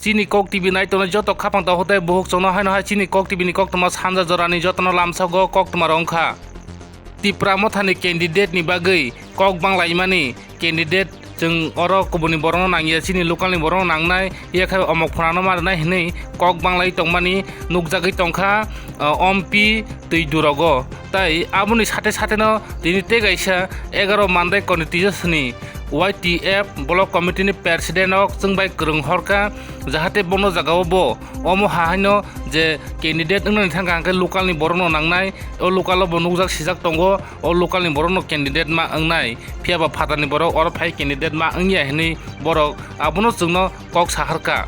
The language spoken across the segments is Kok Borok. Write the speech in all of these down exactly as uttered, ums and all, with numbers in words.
Chini Kok T V naitongnai joto khapang takhuk tei bukhuk chwngno haino hai chini Kok T V ni koktwma sanja jorani jotono lamsago koktwma rw wngkha. Tipra Mothani candidate ni bagwi kok banglaimani candidate chwng oro kubuni borokno nangya, chini local ni borokno nangnai, yakhe omok phunano ma rwnai hinwi kok banglai tongmani nukjagwi tongkha, ah, Ompi twi durogo. Tai aboni sate sate no tini tei kaisa egaroh Mandai constituency ni Y T F block committee ni president rok chwng bai kwrwng horkha, jahate bono jagao bo omo ha haino je candidate wngnani thangkha hwnkhe local ni borokno nangnai, o local o bo nukjak sijak tongo, o local ni borokno candidate ma wngnai, phiyaba phatarni borok oro phai candidate ma wngya hinwi borok abono chwngno kok saharkha.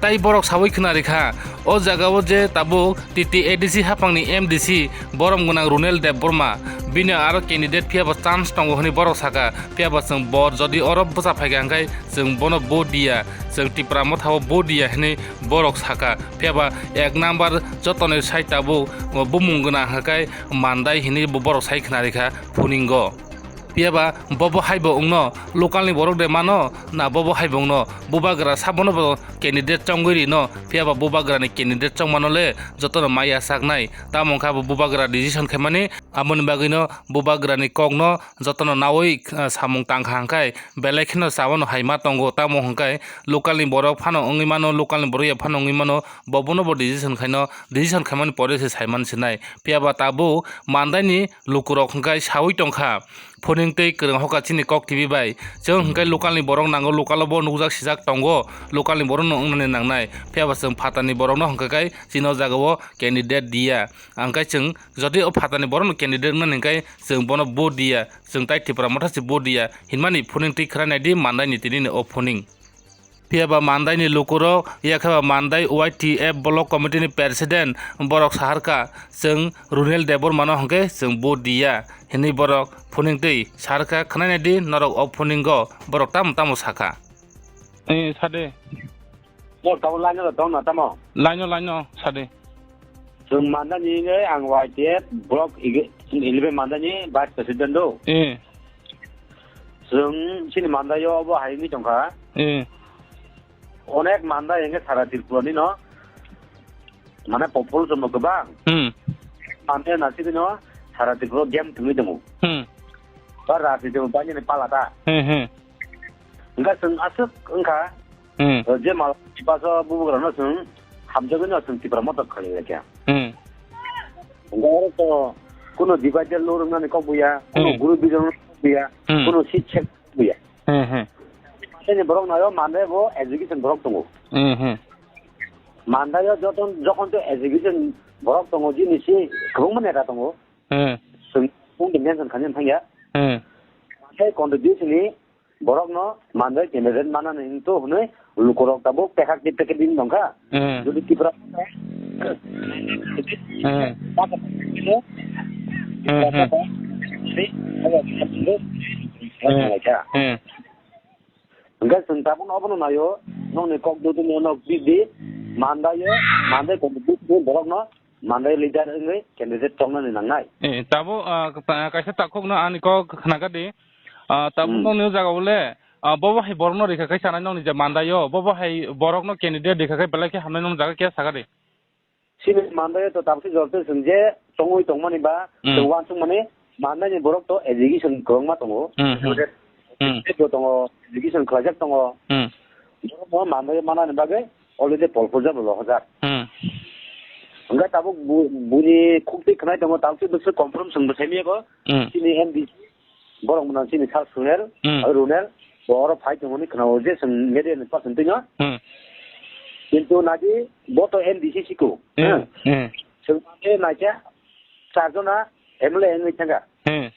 Tai borok sawi khna rikha, o jagao je tabuk T T A D C haphangni M D C borom gwnang Runel Debbarma, bini aro candidate phiyaba chance tongo hwnwi borok sakha, phiyaba chwng bor jodi oro bwsa phaikha hwnkhe chwng bono vote diya, chwng Tipra Mothao vote diya hwnwi borok sakha, phiyaba ek number jotoni sai tabuk bumung gwnang hwnkhe Mandai hwnwi bo borok sai khna rikha phuningo. Phiya ba bobo hai bo wngno, local ni borok de mano, na bobo hai bo wngno, bubagra sabono bo candidate chongwi rino, phiya ba bubagra ni candidate chongmano le jotono maya saknai, tamo wngkha bo bubagra decision khaimani, aboni bagwino bubagra ni kokno jotono nawi, ah, samung tangkha hwnkhe belai kheno chawano hai ma tongo, tamo hwnkhe local ni borok phano wngwi mano, local ni borok ya phano wngwi mano, bobono bo decision khaino, decision khaimani pore se saiman sinai, phiya ba tabuk Mandai ni lukurok hwnkhe sawi tongkha. Phuning tei kwrwng hoka chini Kok T V bai. Chwng hwnkhe local ni borok nango, local o bo nukjak sijak tongo, local ni borok no wngnani nangnai. Phiya ba chwng phatar ni borok no hwnkhe kai chini o jaga o candidate diya. Hwnkhe chwng jodi o phatar ni borok no candidate wngnani hwnkhe chwng bono vote diya, chwng tai Tipra Motha se vote diya hinmani phuning twi khwrai nai di Mandai ni tini ni o phuning. Phiya ba Mandai ni lukurok, yakhe ba Mandai Y T F block committee ni president borok saharkha, chwng Runel Debbarma no hwnkhe chwng vote diya hinwi borok phuning twi saharkha, khwnai nai di norok o phuningo borok tamo tamo sakha. Eh, sade. Mo tamo line o tong na tamo? Line o, line o, sade. Chwng Mandai ni ang Y T F block eleven Mandai ni vice president do. Eh. Chwng chini Mandai o obo hai wngwi tongkha. Eh. Onek Mandai hwnkhe sara Tripura ni no. Mane population no kwbang. Hmm. Mane na sidi no sara Tripura game tungwi tongo. Hmm. Ba rajniti bo bani ni pala ta. Hmm, hmm. Hwnkhe chwng aswk wngkha. Hmm. Je mal tipaso bubugrano chwng hamjagwino chwng Tipra Motha khlai laikha. Hmm. Hwnkhe oro to kuno divided rule wngnani kok buya, kuno Hmm. group division kok buya, Hmm. kuno seat check buya. Hmm, hmm. Chini borok nayo mande bo education borok tongo. Hmm, hmm. Mandayo joton, jokhon to education borok tongo, jini si kwbangma neta tongo. Hmm. Chwng mung mention khaina thangya. Hmm. Tei contribution ni borokno manjai candidate manani hinto hwnwi lukurok tabuk pekhak tei pekhe bini tongkha. Hmm. Jodi Tripura Hmm. Hmm, hmm. Hmm. Hwnkhe chwng tabukno obono naio, nokni kok dudimo nok bidi, mandaio, mandai contribution borokno Mandai leader wngwi candidate choknani nangnai. Eh, tabuk, ah, ka-, kaisa takhukno ani kok khnakha di. Ah, tabuk Hmm. nokni o jaga o le, ah, bobo hai borokno rikha khai sanai nokni je Mandaio, bobo hai borokno candidate rikha khai belai khe hamnai nokni jaga khe sakha di. Chini Mandaio to tabuk se jorte chwng je chongwi tongmani ba, Hmm. chwng uansukmani Mandaini borok to education kwbangma tongo. Hmm, hmm. Graduate Hmm. bo tongo, education khlaijak tongo. Hmm. Borokno Mandaio manani bagwi already polpujak bo lohojak. Hmm. Hwnkhe tabuk bu-, buni khuktwi khwnai tongo, tabuk se bwswk confirm chwngbo saimiyako. Hmm. Chini M D C, borok mwnang chini Sir Sunel, Hmm. aro Runel, bo oro phai tongmani khwnao je chwng media ni person twino. Hmm. Kintu nadi bo to M D C siko. Hmm. Hmm. Hmm. Chwng mane naikha charjona M L A wngwi thangkha. Hmm.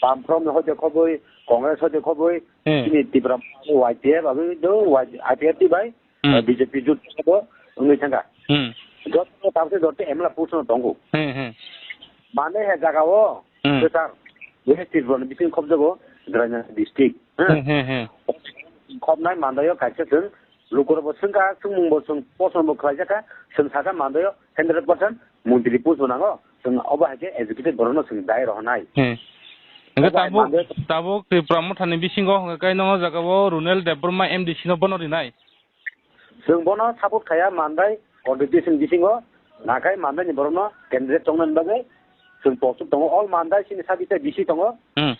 Bamfront ni hoite khobwi, Congress hoite khobwi, Hmm. chini Tipra Y T F aboni do Y T F, I P F T bai, Hmm. B J P jut bo wngwi thangkha. Hmm. Joto tabse joto M L A post no tongo. Hmm, hmm. Mane he jaga o, Hmm. kwchar, West Tripura ni bising khobjago, Drainani district. Hmm. Hmm, hmm, hmm. Khobnai Mandaio kaisa chwng, lukurokbo swngkha, swngmungbo chwng, post no bo khlaijakha, chwng sakha Mandaio hundred percent montri post bo nango, chwng obo hai khe educated borokno chwng dai rohornai. Hmm. Hwnkhe Obo hai tabuk, Mandaio tabuk Tipra Mothani bisingo hwnkhe kai nono jaga o Runel Debbarma M D C no bono rinai? Chwng bono support khaya Mandai constituency bisingo, nakhai Mandai ni borokno candidate tongna bagwi chwng post tongo. All Mandai sini sabita bisi tongo. Hmm.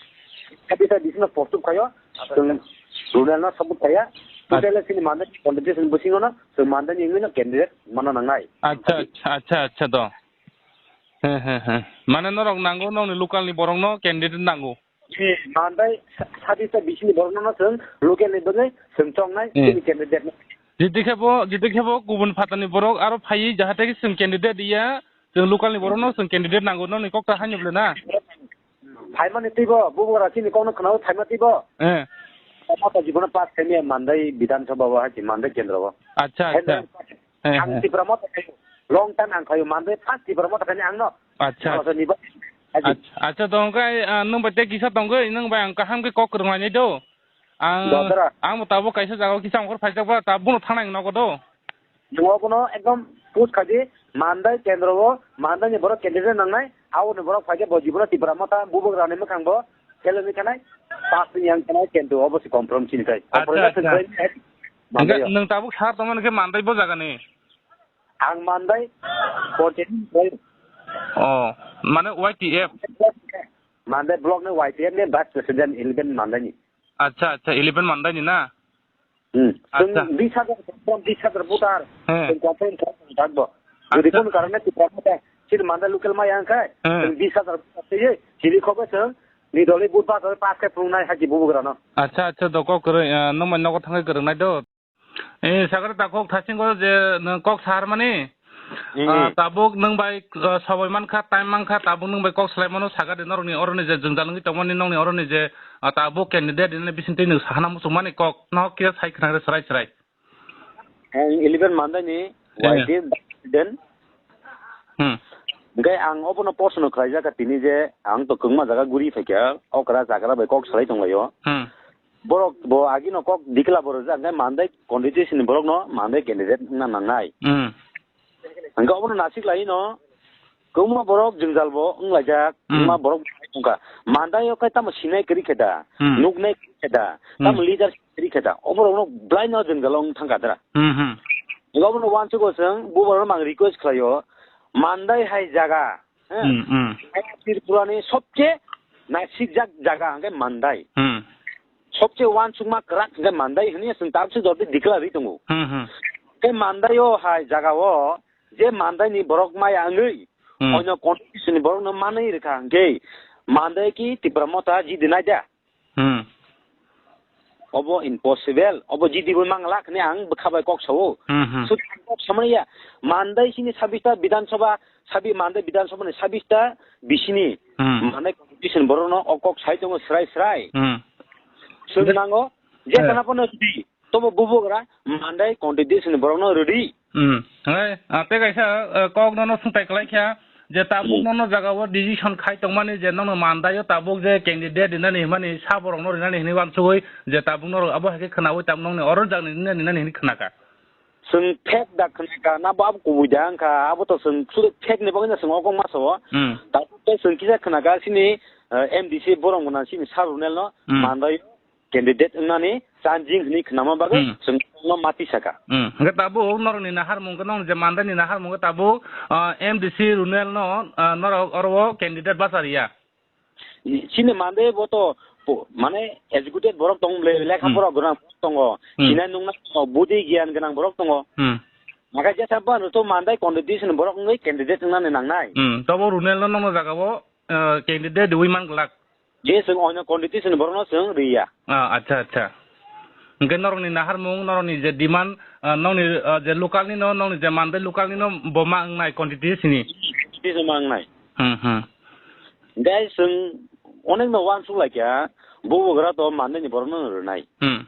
Sabita bisi no post khayo. Chwng Runel no support khaya. Total sini Mandai constituency bisingo no chwng Mandai ni wngwi no candidate mana nangnai. Acha, acha, acha, acha, do. He, he, he. Mane norok nango, nongni local ni borok no candidate nango. Mandai sa-, sabita bisi ni borok no chwng local ni bagwi chwng chongnai, hmm, chini candidate no. Jiti khe bo, jiti khe bo kubun phatani borok aro phaiwi jahate khe chwng candidate ya, chwng local ni borok no chwng candidate nango, nongni kok ta haino bole na? Phaimani twibo, bubagra chini kokno khwnao phaima twibo. Eh. Mata jibono pass khaimya Mandai Bidhan Sabha o, hai Mandai Kendra o. Acha, acha. He, he. Ang Tipra Motha khayo. Long time ang khayo. Mandai first Tipra Motha khaini ang no. Acha. Masa ni ba. Acha, acha, tong khe, ah, nwng bai tei kisa tong khe, nwng bai ang kaham khe kok kwrwng lainai do. Ang, ang bo tabuk kaisa jaga o kisa ongkhor phaijak ba, tabuk no thangnai nogo do. Nwng obono ekdom post khaidi, Mandai kendro o, Mandai ni borok candidate nangnai, abo ni borok phaikhe bo jibono Tipra Motha, bubagra ni mwkhang bo, kele ni khanai, pass ni yang khanai, kento obo si confirm chini kai. Acha, acha. Hwnkhe nwng tabuk sar tongmani khe Mandai bo jaga ni? Ang Mandai, Porteni Mandai. Oh, mane Y T F? Mandai block ni Y T F ni vice president eleven Mandai ni. Acha, acha, eleven Mandai ni na? Hmm. Acha. Chwng bis hajar, confirm bis hajar voter. He. Chwng confirm thakbo. Jodi acha. Kono karone Tipra Motha, chini Mandai local maya wngkha, he, chwng bis hajar voter twiwi, chini khogwi chwng, ni doli vote ba doli pass khe phunuknai hai bubagra no. Acha, acha, do kok kwrwi, ah, nwng bai nogo thangwi kwrwngnai do. Eh, sakhe ta kok thasingo je nwng kok sar mani. Hmm. Ah, tabuk nwng bai, ah, sobai mankha, time mankha, tabuk nwng bai kok salai mano, sakha de norokni oroni je jwngjal wngwi tongmani, nongni oroni je, ah, tabuk candidate ni bisingtwi nwng sahana muchungmani kok, no kisa sai khna re srai srai. Ang eleven Mandai ni, eh, Y T F president. Hmm. Hwnkhe ang obono post no khlaijak kha tini je ang to kwbangma jaga guri phaikha, okra chakra bai kok salai tonglaio. Hmm. Borok bo agino kok dikla bo rwjak, hwnkhe Mandai constituency ni borokno Mandai candidate wngna nangnai. Hmm. Hwnkhe obono nasik laino kwbangma borok jwngjal bo wnglaijak, hmm, kwbangma borok wngkha. Mandai o khe tamo sinai kwrwi khe da, hmm, nuknai kwrwi khe da, hmm, tamo leader kwrwi khe da, oborokno bwlaino jwngjal wng thangkha dra. Hmm, hmm. Hwnkhe obono uansugo chwng bubagrano ang request khlaio, Mandai hai jaga, He? Hmm, hmm. Tripura ni sobche nasikjak jaga hwnkhe Mandai. Hmm. Sobche uansukma kwrak hwnkhe Mandai hwnwi chwng tabukse jodi declare rwi tongo. Hmm, hmm. Tei Mandai o hai jaga o je Mandai ni borok maya wngwi, hmm, onyo constituency ni borok no manwi rwkha hwnkhe Mandai ki Tipra Motha jidi nai da? Hmm. Obo impossible, obo G D bo manglak hwnwi ang bwkha bai kok sao. Hmm, hmm. Sut kok samani ya, Mandai sini sabista Bidhan Sabha, sabi Mandai Bidhan Sabha ni sabista bisini. Hmm. Mandai constitution borokno o kok sai tongo srai srai. Hmm. Sut nango, je, eh, kana pono di. Tobo bubagra Mandai constitution borokno rwdi. Hmm. Hai, ah, tei kaisa, ah, kok nono sungtai kwlai kha je tabuk, hmm, nono jaga o decision khai tongmani je nono Mandai o tabuk je candidate rinani hwnmani sa borokno rinani hwnwi uansugwi je tabuk norok abo hai khe khwnaui tabuk nongni oro jagni rinani hwnwi khwnakha. Chwng fake da khwnakha, na bo abo kubui da wngkha, abo to chwng sudu fake ni bagwi no chwng o kok ma sao. Hmm. Tabuk tei chwng kisa khwnakha sini, ah, M D C borok gwnang sini Sir Runel no, hmm, Mandai candidate wngnani chanjing hwnwi khnama bagwi, hmm, chwng no mati saka. Hmm. Hwnkhe tabuk norokni naharmung khe, nong je Mandai ni naharmung khe tabuk, ah, M D C Runel no, ah, norok oro o candidate bacha riya. Chini Mandai bo to po-, mane educated borok tong le, lekha, hmm, pora gwnang borok tongo. Hmm. Sinai nungna tongo, budi giyan gwnang borok tongo. Hmm. Naga jesa ba no to Mandai constitution borok wngwi candidate wngnani nangnai. Hmm. Tobo Runel no nongno jaga o, ah, candidate riwi man glak. Je chwng oino constitution borokno chwng riya. Ah, acha, acha. Hwnkhe norokni naharmung, norokni je demand, ah, nokni, ah, je local nino, nokni je Mandai local nino bo ma wngnai constitution ni? Constitution ma wngnai. Hmm, hmm. Hwnkhe chwng onekno uansuk laikha, bubagra to Mandai ni borokno rwnai. Hmm.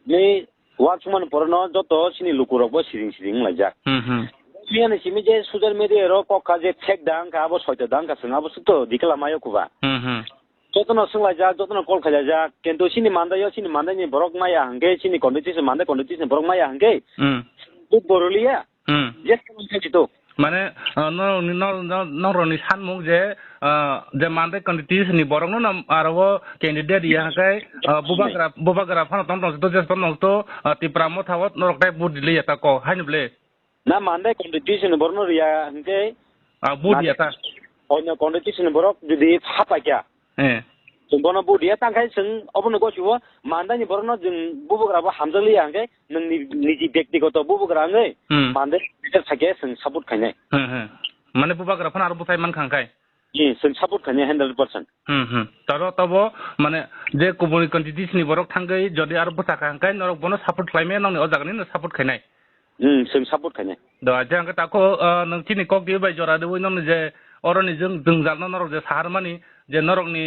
Ni Uansukmani pore no joto chini lukurok bo siring siring wnglaijak. Hmm, hmm. Miyani simi je social media ro kok kha je fake da wngkha, abo soito da wngkha, chwng abo swk to dikhe lamaio kuba. Hmm, hmm. Jotono swnglaijak, jotono call khailaijak, kintu chini Mandai o, chini Mandai ni borok maya hwnkhe, chini constituency, Mandai constituency ni borok maya hwnkhe, hmm, vote bo rwliya. Hmm. Je khe wngkha jito. Mane, ah, norokni, nor-, nor-, norokni sanmung je, ah, je Mandai constitution ni borokno no aro o candidate ya hwnkhe, ah, bubagra, bubagra phano tong tong to, jes tong tong to, ah, Tipra Motha o norok tai vote riliya ta kok haino ble. Na Mandai constitution ni borokno riya hwnkhe, ah, vote na ya ta. Onyo constitution ni borok jodi phapaikha, eh, chwng bono vote riya, tangkhai chwng obono gosio Mandaini borokno chwng bubagra bo hamjakliya hwnkhe nwng ni-, niji byaktigoto bubagra wngwi, hmm, Mandai leader sakhe chwng support khainai. Hmm, hmm. Mane bubagra phano aro bwthai mankha hwnkhe? Hmm, chwng support khainai hundred percent. Hmm, hmm. Taro tobo mane je kubuni constitution ni borok thangwi jodi aro bwthakha hwnkhe norok bono support khlaimaya, nokni o jagani no support khainai. Hmm, chwng support khainai. Do, je hwnkhe tako, ah, nwng chini kok diwi bai jora diwi nokni je oroni jwng jwngjalno norok je saharmani je norokni